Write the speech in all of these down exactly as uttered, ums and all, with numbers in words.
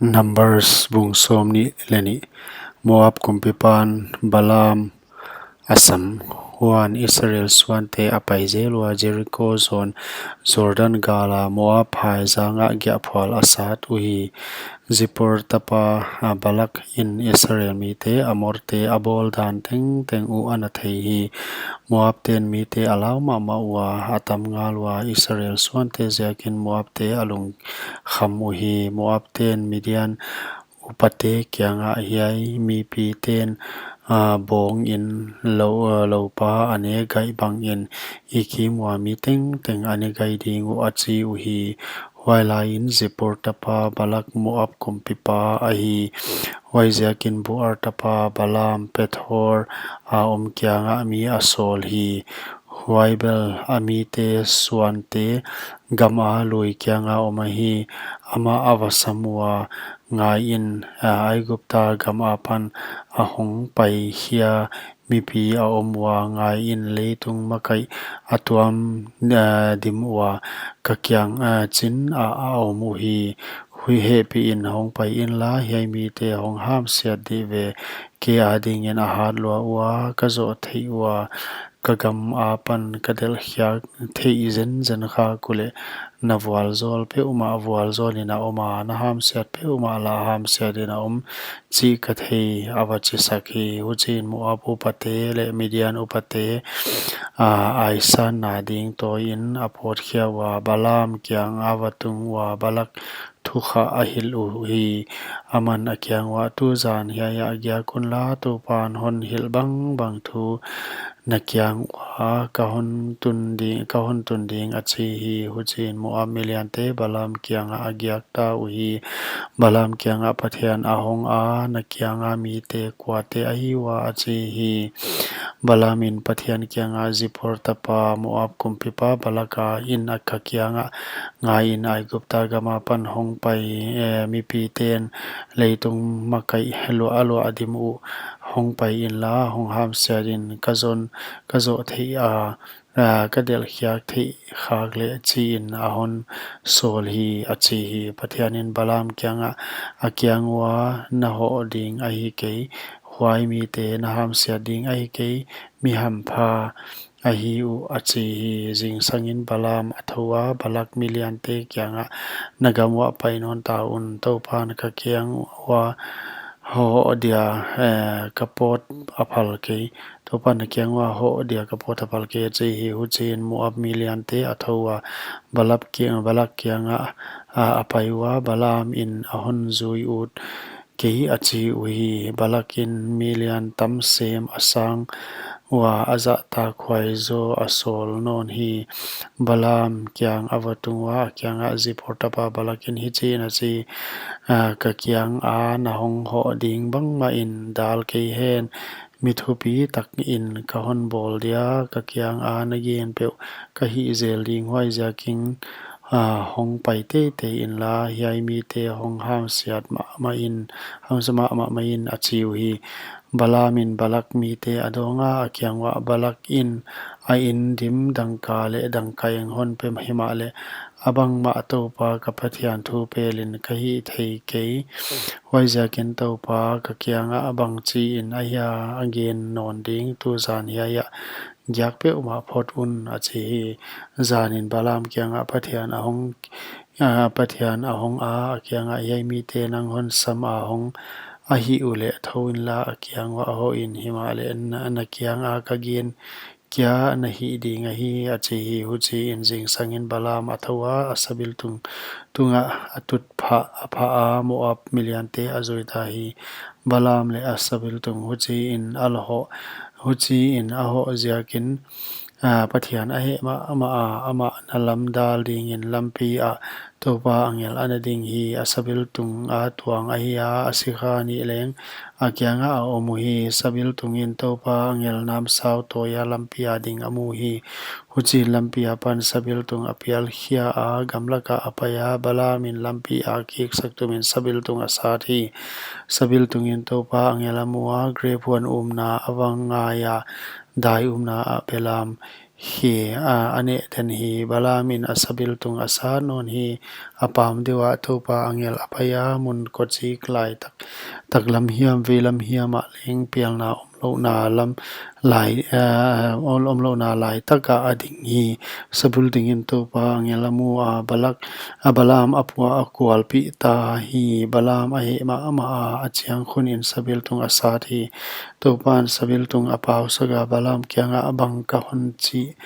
Numbers bung sawmnih leh nih. Moab kumpipan Balaam a sam. Huan Israel suante a pai zel ua, Jeriko zawn Jordan gala Moab phaizang ah giahphual a sat uhi. Zippor tapa, a, Balak in Israel mite Amorte a bawl dan tengteng uh a na thei hi. Moabten mite a lau mahmah ua, a tam ngal ua, Israel suante ziakin Moabte a lungkham uhi. Moabten Midian upate kiangah, hiai mipiten, a, bawng in lou, a, loupa a ne gaih bangin i kim ua, mi tengteng a ne gaih ding uh, a chi uhi. Huailaiin Zippor tapa Balak Moab kumpipa ahi. Huaiziakin Beor tapa Balaam Pethor a om kiangah mi a sawl hi. Huai bel a mite suante gama lui kianga om ahi. Amah a va sam ua, ngaiin, a, Aigupta gam apan a hong pai khia mipi a om ua, ngaiin leitung makaih a tuam, a, dim ua, ka kiang, a, chin a, a om uhi. Huai hehpihin hong pai inla, hiai mite hong hamsiat dih ve, kei adingin a hat lua ua, ka zoh theih ua, ka gam apan ka delh khiak theih zenzen khak uleh, na vualzawl peuhmah vualzawlin a om a, na hamsiat peuhmah lah hamsiatin a om chih ka thei, a va chi sak hi. Huchiin Moab upate leh Midian upate, a, aisanna ding tawiin a pawt khia ua, Balaam kiangah a va tung ua, Balak thu kha a hilh uhi. Aman a kiang uah, tu zan hiaiah giak unla, Toupan hon hilh bangbang thu na kiang uah ka hon tun ding, ka hon tun ding, a chi hi. Huchiin Moab miliante Balaam kiangah a giak ta uhi. Balaam kiangah, Pathian a hong a, na kianga mite kuate ahi ua, a chi hi. Balaamin Pathian kiangah, Zippor tapa Moab kumpipa Balak a in a ka kiangah, ngaiin Aigupta gam apan hong pai, e, mipiten leitung makaih luah a luah dim uh hong pai inla, hong hamsiatin ka zon, ka zoh theih a, a, ka delh khiak theih khak leh, chiin a hon sawl hi, a chi hi. Pathianin Balaam kiangah, a kiang ua, na hoh ding ahi kei, huai mite na hamsiat ding ahi kei, mi hampha ahi uh, a chi hi. Zingsangin Balaam a thou a, Balak miliante kiangah, na gam uah pai nawn ta un, Toupan ka kiang ua hoh dia, e, ka pawt a phal kei, Toupan a kiang ua hoh dia ka pawt a phal kei, a chi hi. Huchiin Moab miliante a thou ua, Balak kiang, Balak kiangah, a, a pai ua, Balaamin a hon zui ut kei, a chi uhi. Balakin milian tam sem a sang ua, a zahtakhuai zaw a sawl nawn hi. Balaam kiang a va tung ua, a kiangah, Zippor tapa Balakin hichiin a chi, a, ka kianga na hong hoh ding bangmahin dal kei hen, mi thupi takin ka hon bawl dia, ka kianga na gen peuh ka hih zel ding, huaiziakin, a, hong pai teitei inla, hiai mite hong hamsiat mahmahin, hamsiat mahmah mahin, a chi uhi. Balaamin Balak mite a dawng a, a kiang uah, Balakin a in dim dangka leh dangkaeng hon pe himahleh, a bangmah Toupa ka Pathian thu pelin ka hih thei kei. Huaiziakin Toupa ka kiangah bangchiin ahia a gen nawn ding, tu zan hiaiah giak peuhmah phot un, a chi hi. Zanin Balaam kiangah Pathian a hong, a, Pathian a hong a, a kiangah, hiai mite nang hon sam a hong ahih uleh thou inla, a kiang uah hoh in, himahleh na, na kianga ka gen kia na hih ding ahi, a chi hi. Huchiin zingsangin Balaam a thou a, a sabiltung tungah a tut phah, a phah a, Moab miliante a zui ta hi. Balaam leh a sabiltung huchiin a la hoh, huchiin a hoh ziakin, a, Pathian a heh mahmah a, amah na lamdal dingin lampi ah Toupa angel a na ding hi. A sabiltung a tuang ahi a, a sikha nih leng a kiangah a om uhi. Sabiltungin Toupa angel namsau tawia lampi a ding a mu hi. Huchiin lampi apan sabiltung a pial khia a, gamlakah a pai a, Balaamin lampi a kiksak tumin sabiltung a sat hi. Sabiltungin Toupa angel a mu a, grep huan umna a va ngai a, dai umna ah belam hi, a, a neh den hi. Balaam in a sabiltung a sat nawn hi. A pam deuh ah Toupa angel a pai a, mun kotzik lai tak, taklam hiam, veilam hiam ah leng pialna omlouhna lam lai, a, om, omlouhna lai tak ah a ding hi. Sabiltung in Toupa angel a mu a, Balak, a, Balaam a pua a kualpih ta hi. Balaam a heh mahmah a, a chiang khun in sabiltung a sat hi. Toupa'n sabiltung a pausak a, Balaam kiangah, Bang ka hon chih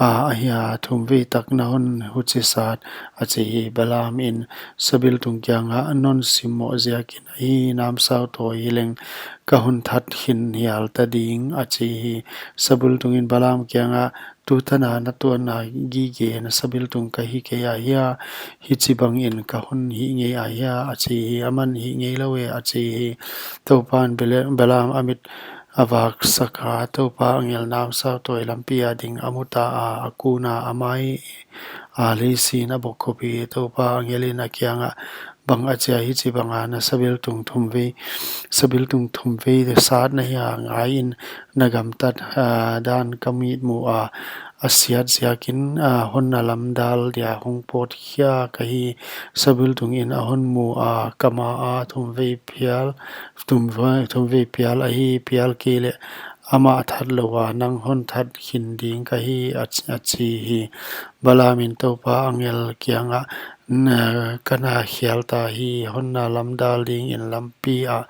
a, ahia thumvei tak na hon huchi sat? a chi hi. Balaam in sabiltung kiangah, Non simmoh ziakin ahi, namsau tawi hileng ka hon that khin hial ta ding, a chi hi. Sabiltung in Balaam kiangah, Tutan a na tuanna gige na sabiltung ka hi kei ahia? Hichibangin ka hon hih ngei ahia? a chi hi. Aman, Hih ngeilou e, a chi hi. Toupa'n Bele-, Balaam a mit a vaksak a, Toupa angel namsau tawi lampi a ding a mu ta a, a kun a a mai a leisin a bokkhup hi. Toupa angel in a kiangah, Bang achia hichibang a na sabiltung thumvei, sabiltung thumvei sat na hia? Ngaiin, na gamtat, a, dan ka mitmuh a, a siat ziakin, a, honna lam dal dia hong pawt khia ka hi. Sabiltung in a hon mu a, ka ma a thumvei pial, thumvei, thumvei pial ahi, pial kei leh amah that lou a nang hon that khin ding ka hi, a ch-, a chi hi. Balaam in Toupa angel kiangah, Na, ka na khial ta hi, honna lam dal dingin lampi ah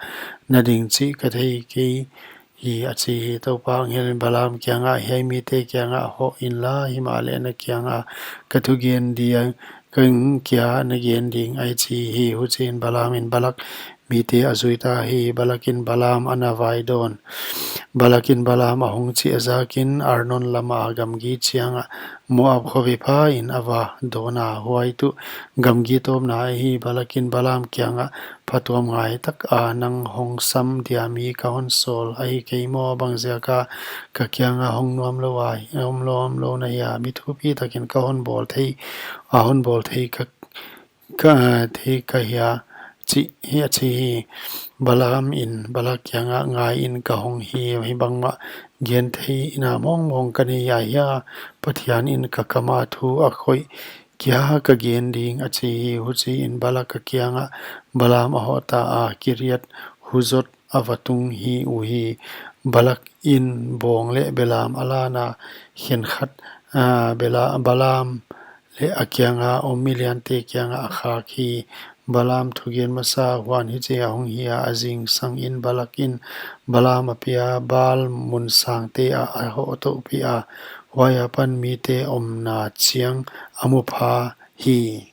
na ding chih ka thei kei hi, a chi hi. Toupa angel in Balaam kiangah, Hiai mite kiangah hoh inla, himahleh na kiangah ka thugen dia, ka kia na gen ding, a chi hi. Huchiin Balaam in Balak mite a zui ta hi. Balak in Balaam a na vai dawn. Balak in Balaam a hong chih a zakin Arnon lam a gamgi chiangah Moab khovei pha in a va dawn a, huai tuh gamgi tawpna ahi. Balak in Balaam kiangah, Phatuamngai tak a nang hong sam dia mi ka hon sawl ahi kei maw? Bangziak a ka kiangah hong nuam lou a, hong nuam lou na hia? Mi thupi takin ka hon bawl thei, a hon bawl thei ka ka thei ka hia, chih hi, a chi hi. Balaam in Balak kiangah, Ngaiin, ka hong hi, hibangmah genthei ina mawngmawng ka nei ahia? Pathian in ka kam a thu a khoih kia ka gen ding, a chi hi. Huchiin Balak a kiangah Balaam a hoh ta a, Kiriat Huzot a va tung hi uhi. Balak in bawng leh belam a lan a, khenkhat, a, Bela-, Balaam leh a kianga om miliante kiangah a khak hi. Balaam thugen masa huan hichia hong hi a, a zingsangin Balak in Balaam a pia Baal mun sangte ah a hoh touhpih a, huai apan mite omna chiang a mu pha hi.